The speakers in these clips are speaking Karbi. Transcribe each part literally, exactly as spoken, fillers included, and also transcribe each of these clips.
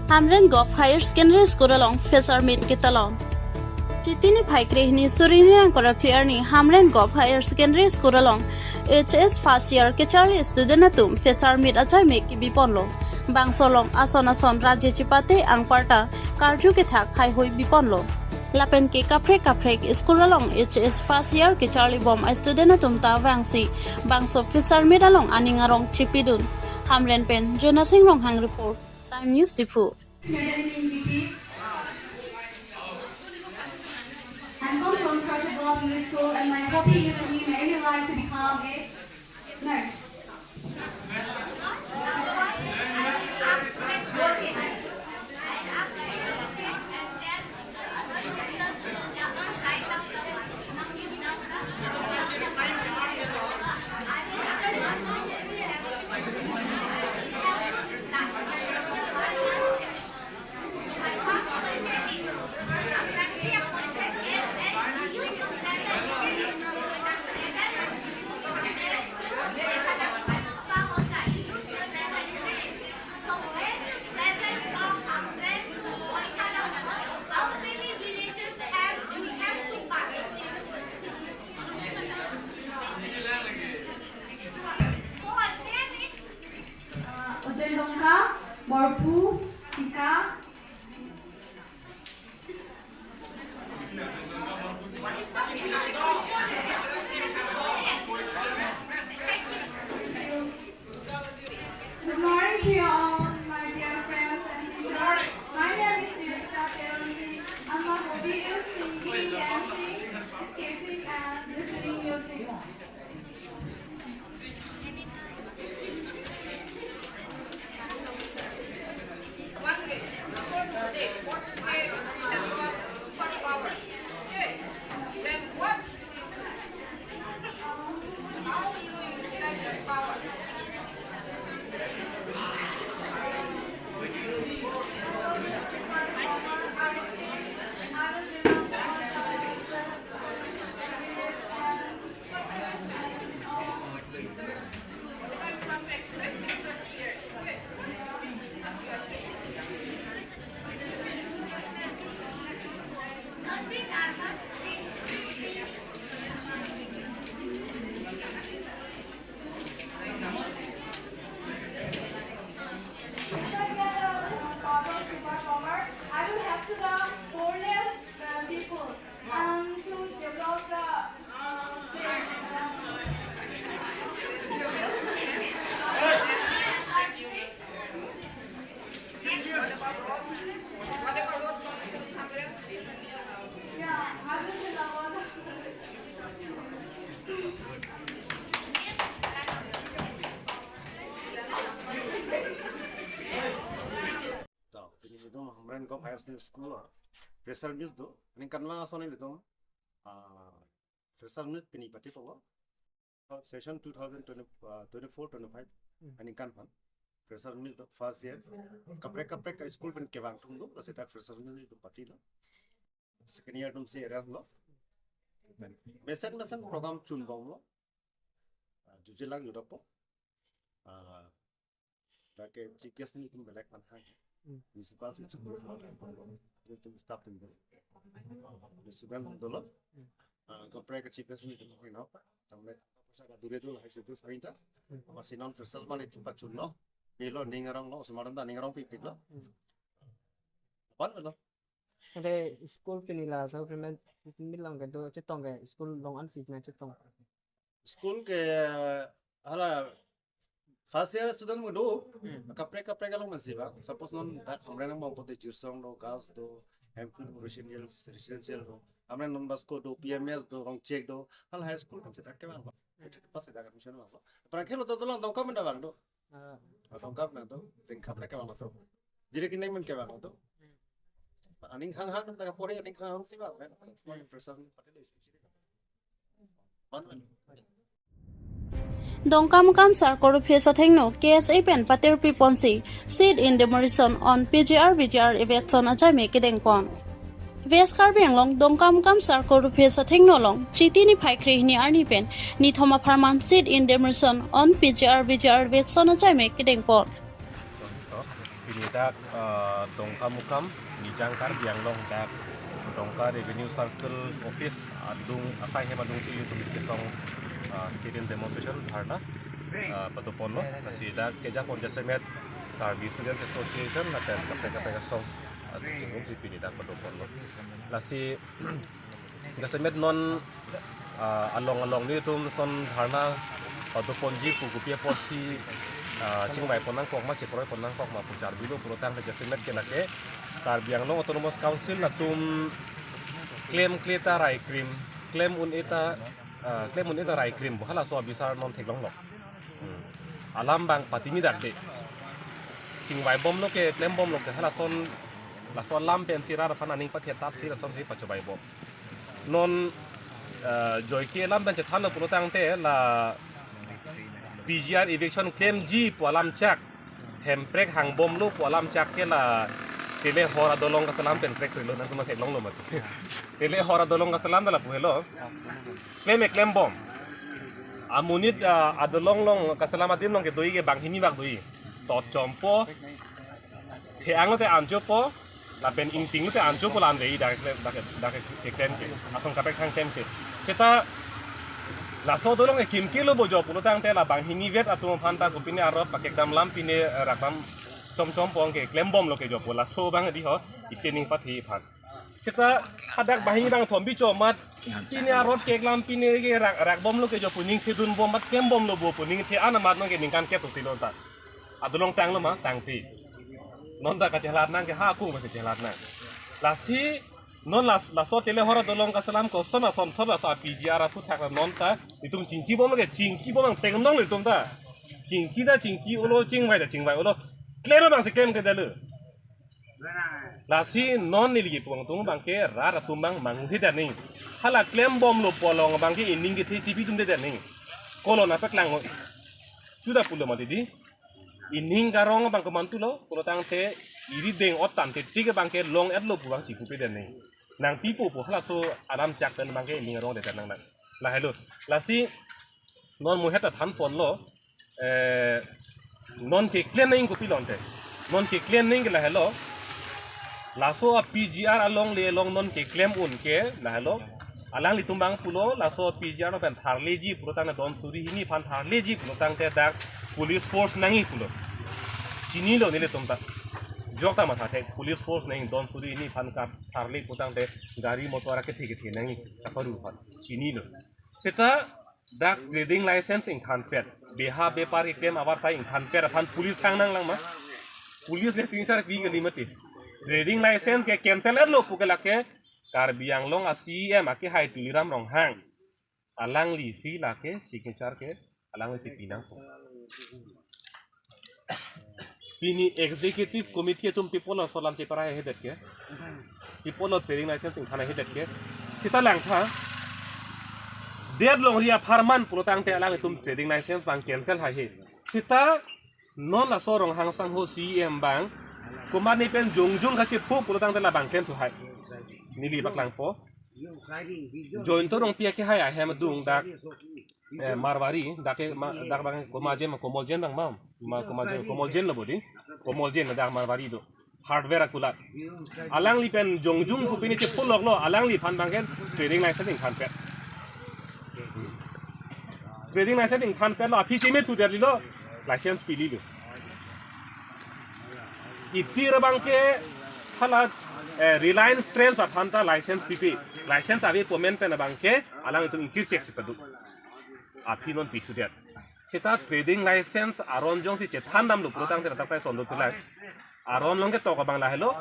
Hamren Govt Higher Secondary School along Fresher Meet ketalon. Chiti niphai krehini suri hini ingkoi ra phli arni Hamren Govt Higher Secondary School along H S first year kecharli student atum Fresher Meet achaime kebiponlo. Bangso along ason ason raje chipate anparta karju kethak haihui biponlo. Lapen ke kaprek kaprek school along H S first year kecharlibom a student atum ta vangsi bangso Fresher Meet along aning arong chipidun. Hamren pen Jonasing Ronghang report, Time News Diphu. Student in P P. I'm come from Chartered Board English School, and my hobby is to live my every life to become a nurse. Ojen Dongka, Morpu, Tika. Good morning to you all, my dear friends and teachers. My name is Nirita Terunti, and my hobby is singing, dancing, skating, and listening music. I will help to the poorest, uh, people and to develop the, uh, yeah, I will develop. To, pini itum Hamren Govt Higher Secondary School Fresher Meet do, aningkanvang ason ilitum, ah, Fresher Meet pini patipolo. Session two thousand twenty, ah, twenty-four twenty-five, hmm, aningkan aphan Fresher Meet do, first year. Kaprek kaprek school pen kevang atum do, lasi ta Fresher Meet do patilo. Second year atum si arrange lo. Mesen mesen program chunbomlo. Ah, jujelang judapo. Ah, dak ke chief guest nelitum belek aphan hang. Hmm. Principal si chunbomlo. Nelitum staff atum do. Student dolo. Hmm. Ah, kaprek chief guest nelitum hoi no. Tamle poisa kadure do lahai situ sarinta. Hmm. Masi non Fresher aphan itum pachunlo. Pilo ning aronglo, osomar atum ta ning arong pipiklo. Hmm. Apotlo. Ante school pini la so payment payment lang ke do chetong ke school along ansi payment chetong. School ke hala first year student mo do, hmm, kaprek kaprek along masi ba. Suppose non dak Hamren angbong pote Jirsong do, Girls do, Hemphill residential, residential do, Hamren Don Bosco do, P M S do, Rongchek do, hala high school kan chetak ke bang ba. Pas chetak admission bang ba. Parang khelo to tolong Dongkamukam pen ta bang do. Ah. Dongkamukam pen do, jeng kaprek ke bang do. Jiri kining men ke bang do. Aning hang hang ta kapori aning hang hang si bang. Fresher. Dongkamukam Circle Office athengno K S A pen patirpi ponsi sit in demolition on P G R V G R eviction achaime kedengpon. West Karbi Anglong Dongkamukam Circle Office athengno along Chiti niphai krehini arni pen nithom apharman sit in demolition on P G R V G R eviction achaime kedengpon. Neli dak, ah, Dongkamukam, Nijang Karbi Anglong dak Dongka Revenue Circle Office adung asai hem adung si YouTube kesong, ah, sit-in demonstration dharna, ah, padoponlo. Lasi dak kejapon jasemet Karbi Students Association lapen kaprek kaprek asong, ah, si pini dak padoponlo. Lasi jasemet non, ah, along along nelitum ason dharna padoponji pu kopi apotsi, ah, chingvaipon nangkok ma, cheproipon nangkok ma pu charbilo pulotangte jasemet ke lake Karbi Anglong Autonomous Council atum klemkle ta raikrim, klem un-e ta, ah, klem un-e ta raikrim pu halaso abisar non theklonglo. Hmm. Alam abang patimi dakde. Chingvaibomlo ke, klembomlo ke, halason, laso alam pensi rat aphan aning pathetap si lasonsi pachovaibom. Non, eh, joike alam pen chethanlo pulotangte la P G R eviction klemji pu alam chak, hemprek hangbomlo pu alam chak ke la Telehor adolong kaselam pen prek rilo, nangtum theklonglo mati. Telehor adolong kaselam ta lapu helo. Klem e klembom. Amonit, ah, adolong along kaselam adim along kedo-i ke banghini bak do-i. Tot chompo. The-ang lote anchopo. Lapen ingting lote anchopo, lam de-i dak, dak, dak keklem ke. Ason kaprek thang klem ke. Seta laso adolong ke kimkilo bo jo pulotangte la banghini vet atum aphan ta kopine arop pakekdam lam pine, eh, rakdam chomchompo ke klembomlo ke jo pu laso abang di ho. Isi ning pathe aphan. Seta hadak banghini bangthom bicho amat pine arop keklam pine ke rak, rakbomlo ke jo pu ning thedunbom amat klembomlo bo pu ning the-an amat non ke ningkan ke to silo ta. Adolong tanglo ma, tangte. Non ta kachelat nang ke ha akung pasi chelat nang. Lasi non las, laso Telehor adolong kaselam koson asonthot laso P G R aphuthak la non ta itum chingkibomlo ke chingkibom nang theklong itum ta. Chingki ta chingki-olo, chingvai ta chingvai-olo. Klem abangsi klem ke dalo. Lasi non neli kipu angtung abangke rat atum abang manghu he dan ni. Hala klembomlo pu along abangke ining kethe chipi atum de dan ni. Kolo na peklang-o. Chuda pulo mati di. Ining karong abang komantulo, pulotangte iri deng ot tangte tik abangke long-etlo pu abang chipupe dan ni. Nangpipo pu halaso alam chak pen abangke ining karong de dan nang nang. Lahelo. Lasi non muhet ta thanponlo, eh, non keklem nang kopilo ante. Non keklem nang ke lahelo. Laso a P G R alongle along non keklem un ke lahelo. Alanglitum abang pulo, laso P G R pen tharleji pulotangte don suri hini aphan tharleji pulotangte dak police force nangji pulo. Chinilo nelitum ta. Jok ta matha thek, police force nangji, don suri hini aphan ka tharle pulotangte gari motor akethe kethe nangji kaparu aphan. Chinilo. Seta dak trading license ingthanpet, beha bepar keklem abar sai ingthanpet aphan police kang nanglang ma? Police le signature pi kali mati. Trading license ke cancel-etlo pu ke lake Karbi Anglong a C E M akehai Tuliram Ronghang. Alangli si lake signature ke alangli si pinangpo. Pini executive committee atum pi apotlo laso alam cheparai hedet ke? Pi apotlo trading license ingthan hedet ke? Seta langtha. Det longri apharman pulotangte alanglitum trading license abang cancel haihe. Seta non laso Ronghang sangho C E M abang komatne pen jongjung kachepho pulotangte labang klem thu hai. Neli paklangpo. Jointo Rongpi akehai ahem adung dak, eh, Marwari, dak ke ma, dak abang komajen ma Komoljen abang ma, ma Komoljen, Komoljen lo bodi, Komoljen dak Marwari do. Hardware akulat. Alangli pen jongjung kopine chepholoklo, alangliphan abangke trading license ingthanpet. Trading license ingthanpetlo, aphi cheme thu derlilo, license pililo. Itir abangke hala, eh, Reliance Trends aphan ta license pipe. License ave pu amen pen abangke alanglitum ingkir chek si padu. Aphi non pithudet. Seta trading license aron jongsi chethan damlo pulotangte ladak ta sondok thulang. Aron along ketok abang lahelo.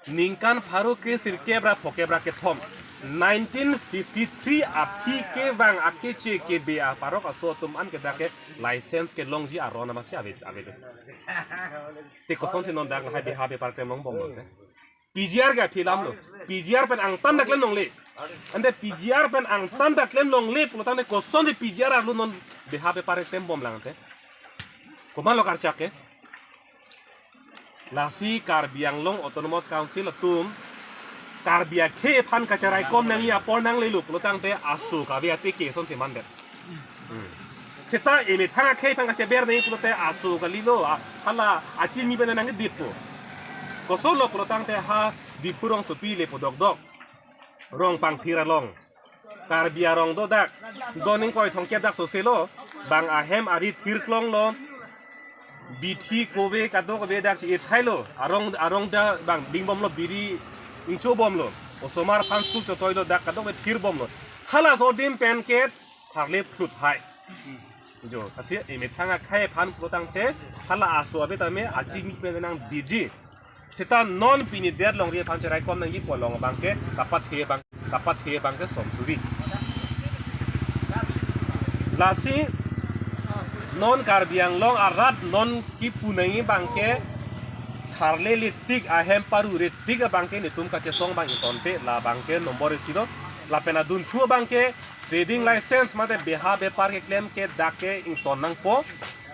Ningkan pharo kre sirkep ra phokep ra kethom. Nineteen fifty-three aphi kevang akeche kebe aparok aso atum an ke dak ke license kelongji aron amatsi ave, ave do. Te kosonsi non dak lahai beha bepar klemlongbom non te. P G R ke aphi alamlo. P G R pen angtan ta klem longle. Ante P G R pen angtan ta klem longle pulotangte kosonsi P G R arlo non beha bepar klembom lang te. Komatlo karchak ke? Lasi Karbi Anglong Autonomous Council atum Karbi akhei aphan kacharaikom nangji apor nanglelo pulotangte aso kave ateke asonsi mandet. Hmm. Seta emethang akhei aphan kacheber nangji pulote aso kalilo, a, hala achimi pen nangkedippo. Kosonlo pulotangte ha Diphu rongsopi le podokdok Rongpangthir along Karbi arong dodak, don ingkoi thomkep dak soselo, bang ahem ari thirklonglo, bithi kove kadokave dak chi-e thailo, arong arong dak bang dingbomlo, biri ingchobomlo, osomar aphan school chotoilo, dak kadokave thirbomlo. Halaso adim pen ke tharle phlut hai. Jo, lasi emethang akhei aphan pulotangte hala aso ave tame achingki pen nangdiji. Seta non pini det longri aphan cheraikom nangji pu along abangke kapathe abang, kapathe abangke som suri. Lasi non Karbi Anglong arat non kipu nangji abangke tharle le tik, ahem paru le tik abangke netum kachesong abang ingtonte, labangke nombor isi lo. Lapen adunthu abangke trading license mate beha bepar keklem ke dak ke ington nangpo.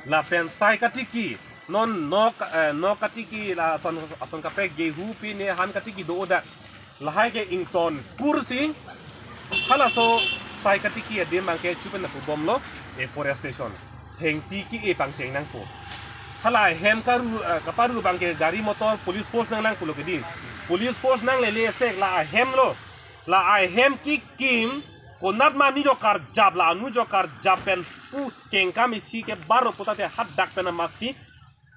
Lapen sai katiki, non nok, eh, nok katiki la ason, ason kaprek gehu pi ne han katiki do dak, lahai ke ington kursi. Halaso sai katiki adim abangke chupen na pubomlo afforestation. Thengpi ke-e pangcheng nangpo. Hala ahem karu, eh, kaparu abangke gari motor police force nanglang pulo kedi. Police force nanglele sek la ahem lo. La ahem kikim, konat ma ni jo karjap, la anu jo karjap pen pu kengkam isi ke baro putate hadak pen amatsi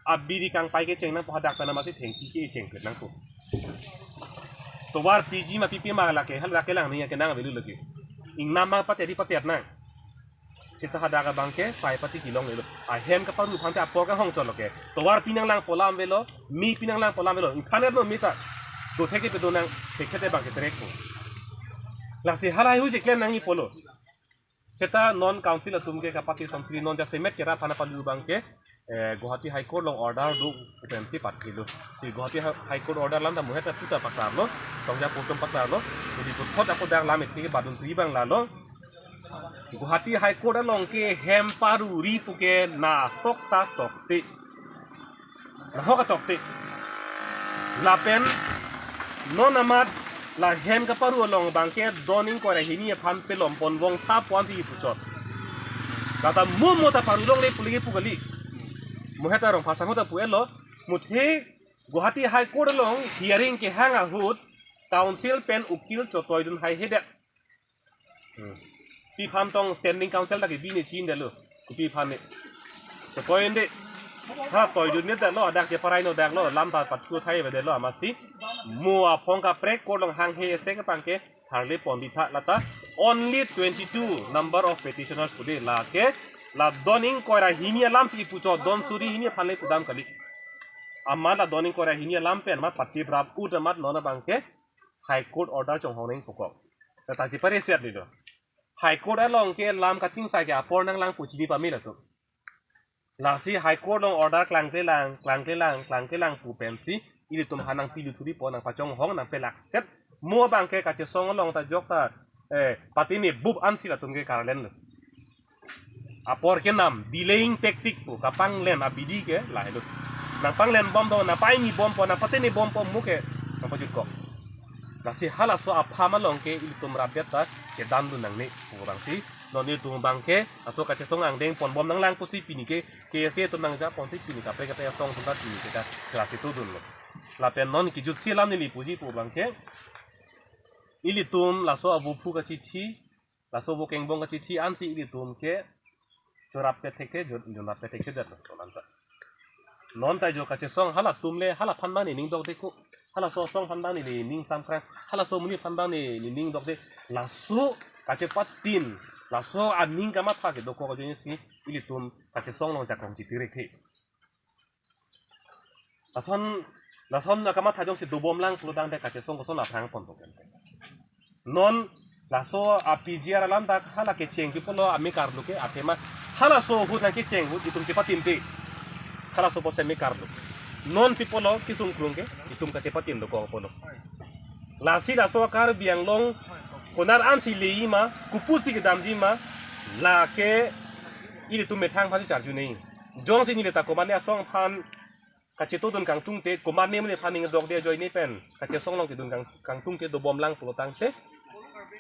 abiri kangpai kecheng nangpo, hadak pen amatsi thengpi ke-e chengpet nangpo. Tovar piji ma pipi ma lake, hala lake lang ni ke nang avelo lake. Ingnam ma patedi patet nang. Seta hadak abangke sai patiki longlelo. Ahem kaparu aphan si apor kehong chotlo ke. Tovar pi nanglang pu alam avelo, mi pi nanglang pu alam avelo. Ingthan-etlo mi ta. Dothek kepedo nang, thekthete abangke terek ko. Lasi halahei hui si klem nangji pulo. Seta non council atum ke kapathe som suri, non jasemet kerap aphan palu abangke, eh, Guwahati High Court along order do pu pensi pathelo. Si Guwahati Hi-, High Court order alam ta muhet ta puta paklarlo, songja pu atum paklarlo. Jadi puthot ako dak lam iti ke badun suri abang lalo. Guwahati High Court along ke hem paru ri pu ke nahok ta tokte. Nahok ta tokte. Lapen non amat la hem kaparu along abangke don ingkoi ra hini aphan pelom pon vong tha pu ansi kipuchot. Lata mo mo ta paru longle pu lake pu kali. Muhet ta Rongphar sangho ta pu-etlo. Muthe Guwahati High Court along hearing kehang ahut council pen ukil chotoidun haihedet. Hmm. Pi aphan tong standing council ta kebi ne chin detlo. Kopi aphan ne. Chotoi un-e. Ha, toidun ne detlo, adak cheparai no daklo, lam ta pathu thai ve detlo amatsi. Mo aphong kaprek court along hanghe ese ke abangke tharle pon ditha, lata only twenty-two number of petitioners pu de, lake la don ingkoi ra hini alam si kipuchot, don suri hini aphan le pudam kali. Amat la don ingkoi ra hini alam pen amat pachiprap ut amat non abangke High Court order chonghong nangji pu kok. Lata chepare set ni do. High Court along ke lam kachingsai ke apor nanglang pu chini pame latum. Lasi High Court along order klangklelang, klangklelang, klangklelang pu pensi ilitum aphan nangpiluthuri po, nangpachonghong, nangpelakset. Mo abangke kachesong along ta jok ta, eh, pati ne bup ansi latum ke karlen lo. Apor kenam, delaying tactic pu, kapanglen abidi ke lahelo. Nangpanglen bom do, nangpaini bom po, nangpatini bom po, mo ke nangpajutkok. Lasi halaso apham along ke ilitum rapdet ta chedandun nangne pu abangsi. Non ilitum abangke laso kachesong angdeng pon bom nanglang pusi pini ke, K S A atum nangja ponsi pini kaprek kaprek asong atum ta pini ke ta klasi tudunlo. Lapen non kijutsi alam neli puji pu abangke, ilitum laso avophu kachithi, laso vo kengbong kachithi ansi ilitum ke chorap pethek ke, jon-, jonrap pethek ke det lo, tonam ta. Non ta jo kachesong halatum le, halaphan abang ne ning dokde ko. Halaso asong aphan abang ne ning samkra. Halaso amonit aphan abang ne ning dokde. Laso kachepatin, laso aning kamatha ke dokok ajoine si ilitum kachesong along jakong chitirik the. Lason, lason akamatha jongsi dobomlang pulotangte kachesong koson aphrang pon tok. Non laso a P G R alam dak hala kecheng pi pulo, amekar lo ke athema halaso ahut nangkecheng ahut itum chepatin te. Halaso apotsi amekar lo. Non pi pulo kisung krung ke itum kachepatin dokok pulo. Lasi laso Karbi Anglong konat ansi leji ma, kopusi kedamji ma, lake ilitum methang aphansi charju nangji. Jongsi neli ta komatne asong aphan kachetodun kangtung te, komatne amonit aphan ning dokde ajoine pen kachesong along kedun kang, kangtung te dobomlang pulotangte,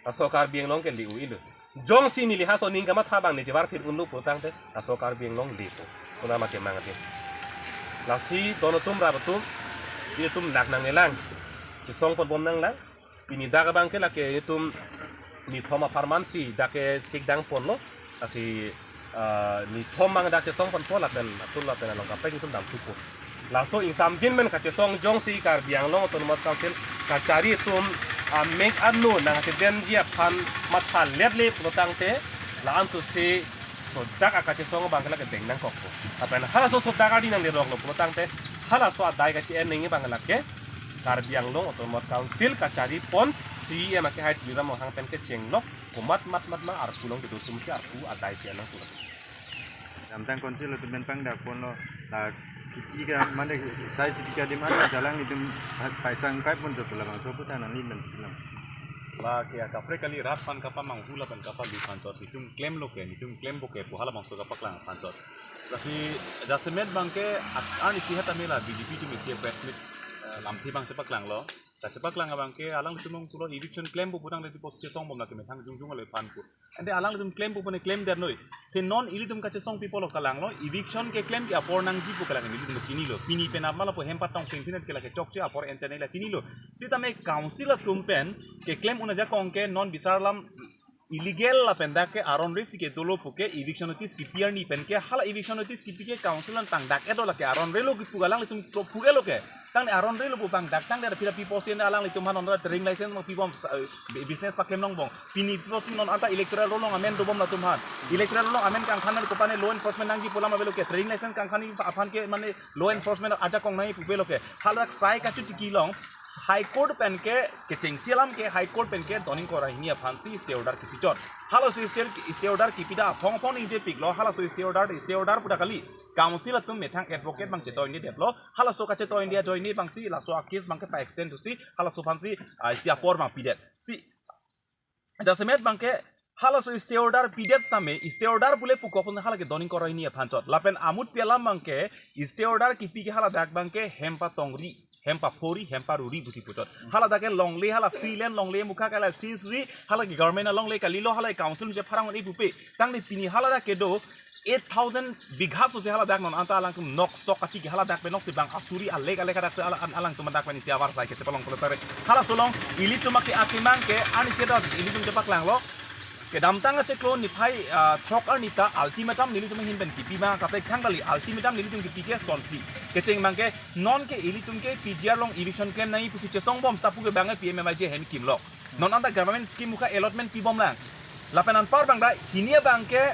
laso Karbi Anglong ke le-o-elo. Jongsi neli halaso aning kamatha abang ne chevarphit unlo pulotangte, laso Karbi Anglong lepo. Konat ma kemang ate. Lasi don atum rap atum, Itum lak nangnelang, chesong ponbom nanglang. Pini dak abang ke lake itum nithom apharman si dak ke sikdang ponlo. Lasi, ah, nithom abang dak chesong ponpo lapen atul lapen along kaprek itum dam supo. Laso ingsamjin pen kachesong jongsi Karbi Anglong Autonomous Council kachari atum, ah, mek anu nangchedenji aphan matha letle pulotangte la-an susi sodak akachesong abang ke lake deng nangkokpo. Lapen halaso sodak ardi nangleroklo pulotangte halaso adai kachi-en nangji abang lake Karbi Anglong Autonomous Council kachari pon C E M akehai Tuliram Ronghang pen kechenglok komat mat mat ma arpu along kedo atum ke arpu adai chi-en nangpulo. Damtang council atum pen pangdak ponlo, la kiti ka mane sai kiti ka demand jalang itum paisang kai pon to labangso puta nangli men silang. Lake kaprek kali rat aphan kapamanghu lapen kapalu aphan chot itum klemlo ke, itum klempo ke pu halabangso kapaklang aphan chot. Lasi jasemet abang ke at-, arnisi hatame la B J P atum isi press meet, eh, lamthe abang chepaklanglo. Kachepaklang abang ke alanglitum pulo eviction klempo putangte tipo chesongbom lake methang jongjong ale aphan pu. Ante alanglitum klempo pune klemdetnoi. Te non ilitum kachesong people kalanglo, eviction keklem ke apor nangji pu ke lake ilitum chinilo. Pini pen apmala po hempa tong kengphinet ke lake chokche apor enchane la chinilo. Sitame council atum pen keklem un ajakong ke non bisar alam illegal lapen dak ke aron resi ke dolo pu ke eviction notice kipi arni pen ke hala eviction notice kipi ke council an tangdak edo lake aron relo kipu alanglitum pro pu elo ke. Tangte aron relo pu pangdak tangte pira pipo si alanglitum aphan non trading license ma pibom sa-, eh, business paklem nongbong. Pini pipo si non anta electoral roll along amen dobom latum aphan. Electoral roll along amen kangthan kopane law enforcement nangji pu alam avelo ke trading license kangthan aphan ke mane law enforcement ajakong nangji pu avelo ke. Halak sai kachutiki along High Court pen ke kechengsi alam ke High Court pen ke doning kora hini aphan si stay order kipi chot. Halaso stay, stay order kipi da aphong aphong ningjepiklo, halaso stay order, stay order puta kali. Council atum methang advocate abang chetoini detlo, halaso kachetoini ajoine abang si, laso a case abang ke pa extend to si, halaso aphan si, ah, isi apor abang pidet. Si, jasemet abang ke, halaso stay order pidet tame, stay order pule pukok pun hala ke doning kora hini aphan chot. Lapen amut pi alam abang ke, stay order kipi ke hala dak abang ke, hempa tongri, hempa phori, hempa ruri pusi puchot. Hala dak ke longle, hala freeland longle mukha ke la sins ri, hala ke government alongle kalilo, hala ke council je pharang un-e pupe. Tangte pini hala dak kedo, eight thousand bigha so se hala dak non anta alangtum nok sok kati ke hala dak penok si bang asuri alek alek dak se ala-, an-, alangtum dak pen isi avar sai kechepalong pulo tare. Halaso along ilitum ake akemang ke arnisi dak ilitum chepaklanglo. Kedamtang achiklo niphai, ah, throk arni ta ultimatum nelitum ahin pen kipi ma kaprek thang kali ultimatum nelitum kipi ke sonphli. Kecheng abang ke non ke ilitum ke P G R along eviction klem nangji pusi chesongbom ta pu ke abang ke P M M I G hem kimlo. Non anta government scheme mukha allotment pibom lang. Lapen anpar abang da hini abang ke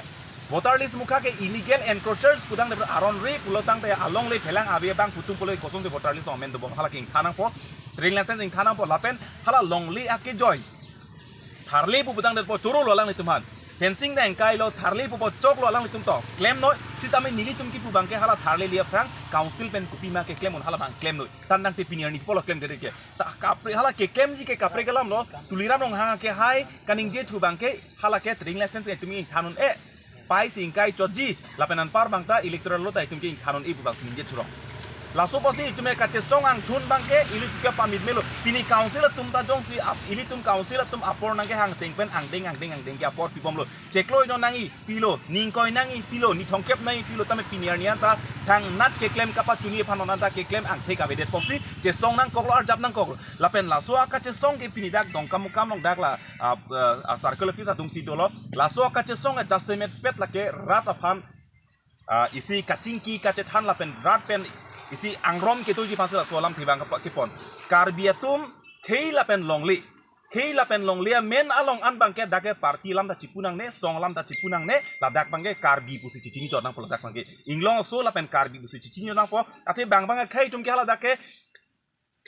voter list mukha ke illegal encroachers putangte aron re pulotangte alongle phelang ave abang pu atum pulo kosonsi voter list amen dobom hala ke ingthan nangpo. Trading license ingthan nangpo lapen hala longle akejoi. Tharle pu putangte po chorolo alanglitum aphan. Fencing ta ingkailo tharle pupo choklo alanglitum to. Klemnoi sitame nelitum kipu abang ke hala tharle le aphrang council pen kopi ma keklem un hala abang klemnoi. Tangte pini arni pulo klemdet ke. Ta kaprek hala keklemji ke kaprek alamlo, Tuliram Ronghang akehai kaningje thu abang ke hala ke trading license itum ingthan un-e. Pai si ingkai chotji, lapen anpar abang ta electoral law ta itum ke ingthan un-e pu abang si ningje thurong. Laso apotsi itum ke kachesong angthun abang ke ilitum ke pamit melo. Pini council atum ta jongsi ap-, ilitum council atum apor nangkehang ateng pen angdeng angdeng angdeng ke apor pibomlo. Cheklo ino nangji pilo, ningkoi nangji pilo, nithongkep nangji pilo, tame pini arni anta thangnat keklem kapachuni aphan non anta keklem angthek avedet apotsi chesong nangkoklo, arjap nangkoklo. Lapen laso akachesong ke pini dak Dongkamukam along dak la, ah, ah, circle office adungsi dolo. Laso akachesong ke jasemet pet lake rat aphan, ah, isi kachingki kachethan lapen rat pen isi angrom kedoji aphansi laso alamthe abang kepa-, kepon. Karbi atum khei lapen longle. Khei lapen longle amen along an abang ke dak ke party alam ta chipu nangne, song alam ta chipu nangne, ladak abang ke Karbi pusi chichini chot nangpo ladak abang ke. Inglong aso lapen Karbi pusi chichini chot nangpo. Athe bang bang akhei atum ke hala dak ke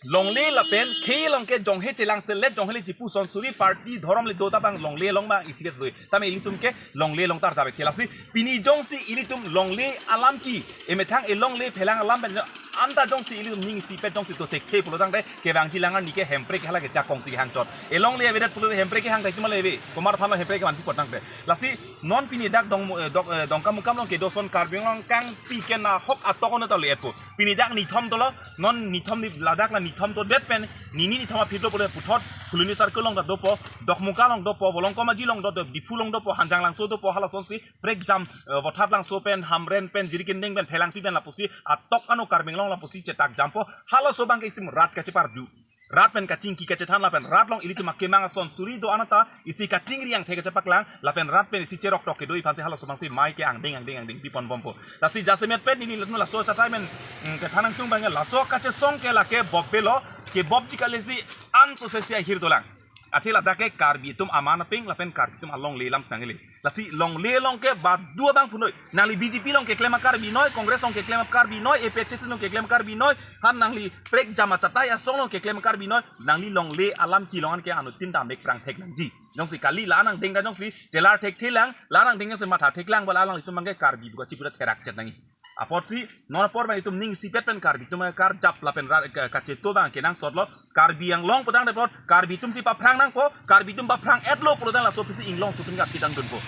longle lapen khei along ke jonghe chelang selet jonghe le chipu son suri party dhorom le do ta abang longle along abang isi ke sudoi. Tame ilitum ke longle along ta arjap ke lasi. Pini jongsi ilitum longle alam ke emethang elongle phelang alam pen anta jongsi ilitum ning isi pet jongsi dothekthe pulotangte kevangji lang arni ke Hemprek hala ke jakong si kehang chot. Elongle avedet pulo Hemprek kehang ta itum ale ave. Komat aphanlo Hemprek kevan pi potangte. Lasi non pini dak Dong, eh, Dok, eh, Dongkamukam along kedo ason Karbi Anglong kangpi ke nahok atok ono ta le-etpo. Pini dak nithom dolo, non nithom ni ladak la nithom dodet pen, nini nithom aphi dolo pulo puthot, Phuloni Circle along ta dopo, Dokmoka along dopo, Volongkom Aji along dopo, Diphu along dopo, Hanjanglangso dopo, halasonsi prekjam, eh, Vothatlangso pen, Hamren pen, Jirikindeng pen, Phelangpi pen lapusi atok ano Karbi Anglong lapusi chetak jampo, halaso abangke itum rat kacheparju. Rat pen kachingki kachethan lapen rat along ilitum akemang ason suri do anata isi kachingri angthek kachepaklang lapen rat pen isi cheroktok kedo aphansi halaso abangsi mei ke angdeng angdeng angdeng piponbompo. Lasi jasemet pen nelitum laso achatai pen, mm, kethan nangtung abangke laso kachesong ke lake bobbe lo, kebobji kalesi ansose si ahir dolang. Athe ladak ke Karbi atum aman apeng lapen Karbi atum alongle alam si nangle. Lasi longle along ke badu abang punoi. Nangli B J P along keklem a-Karbi noi, Congress along keklem a-Karbi noi, A P H L C along keklem a-Karbi noi, han nangli prekjam achatai asong along keklem a-Karbi noi, nangli longle alam kelong an ke anuttin ta mek prang thek nangji. Jongsi kali la nangdeng ta jongsi chelar thekthelang, la nangdeng jongsi matha theklang, bala alanglitum abangke Karbi buka chiputa therak chet nangji. Apotsi non apor abang itum ning isipet pen Karbi atum karjap lapen ra-, ka-, kacheto abang kenangsot lo. Karbi Anglong putang depot, Karbi atumsi paphrang nangpo, Karbi atum paphrang-etlo pulotang laso apotsi inglongso atum kapidang dunpo.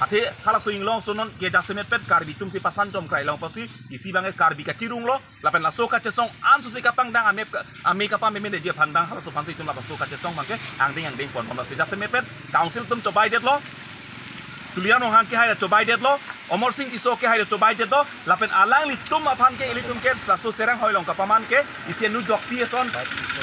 Athe halaso inglongso non ke jasemet pen Karbi atumsi pasan chom krai longpo si, isi abangke Karbi kachirung lo, lapen laso kachesong ansose kapangdang ame, ame kapameme deji aphan abang halaso aphansi itum laso kachesong abangke angdeng angdeng ponbom lasi jasemet pen Council atum chobaidetlo. Tuliram Ronghang kehai chobaidetlo, Amarsing Tisso kehai chobaidetlo, lapen alanglitum aphan ke ilitum ke laso Serang Hoilong kapaman ke isi nu jokpi ason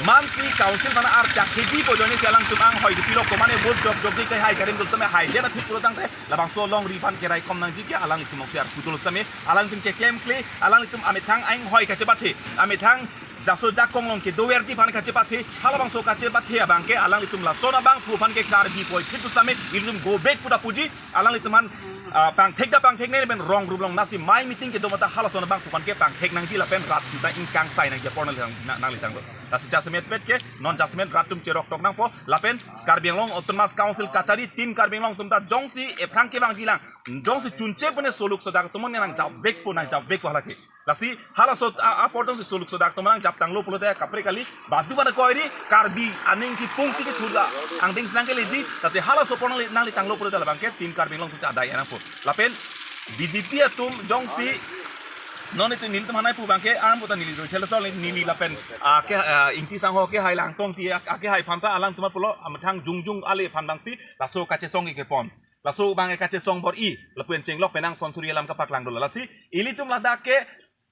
mansi Council aphan archak keji pojoni si alangtum anghoi dipilok komane vote jok jokji kehai karim dul same haidet aphi pulotangte labangso longri aphan keraikom nangji ke alanglitum ongsi arpu dul same alanglitum keklemkle alanglitum amethang anghoi kachepathe amethang laso jakong along kedoverji aphan kachepathe, halabangso kachepathe abangke alanglitum lason abangphu aphan ke Karbi puvoiphit pusitame ilitum go back puta puji, alanglitum aphan, ah, pangthek ta pangthek nangji lapen rong rup along nasi mei meeting kedo mata halason abangphu aphan ke pangthek nangji lapen rat atum ta ingkang sai nangji apor nangli tang, na-, nangli tanglo. Lasi jasemet pet ke, non jasemet rat atum cheroktok nangpo, lapen Karbi Anglong Autonomous Council kachari tin Karbi Anglong atum ta jongsi ephrang kevangjilang, jongsi chunche pune soluk sodak atum nang jap vekpo nang jap vekpo halake. Lasi halaso a, apor atumsi soluk sodak atum nang jap tanglo pulote kaprek kali badu badu koiri Karbi aning kipungsi kethurda angdeng si nangkeleji, lasi halaso apor nangli, nangli tanglo pulote labangke tin Karbi Anglong atumsi adai nangpo. Lapen B J P atum jongsi non itum nelitum hanai pu abangke arm puta neli roi thelo sol neli lapen, ah, ke, ah, Ingti Sangho kehai Langtong Ingti, ah, kehai aphan ta alangtum pulo amethang jongjong ale aphan abangsi laso kachesong kepon. Laso abangke kachesong bor-i, lapen chenglok penang son suri alam kapaklang dolo. Lasi ilitum ladak ke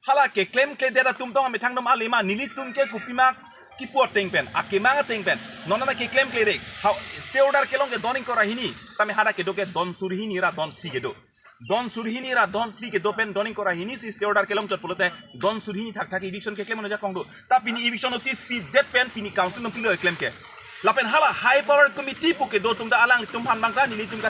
hala keklemkledet atum tong amethang dom alema nelitum ke kopima kipu ateng pen, akemang ateng pen. Non ana keklemkle rek. Hau stay order kelong ke don ingkoi ra hini, tame hadak kedo ke don suri hini ra don phli kedo. Don suri hini ra don phli kedo pen don ingkoi ra hini si stay order kelong chot pulote don suri hini thakthak eviction keklem ano jakong do. Ta pini eviction notice pidet pen pini Council nangpilo keklem ke. Lapen hala High Power Committee pu kedo atum ta alanglitum aphan abang ta nelitum ka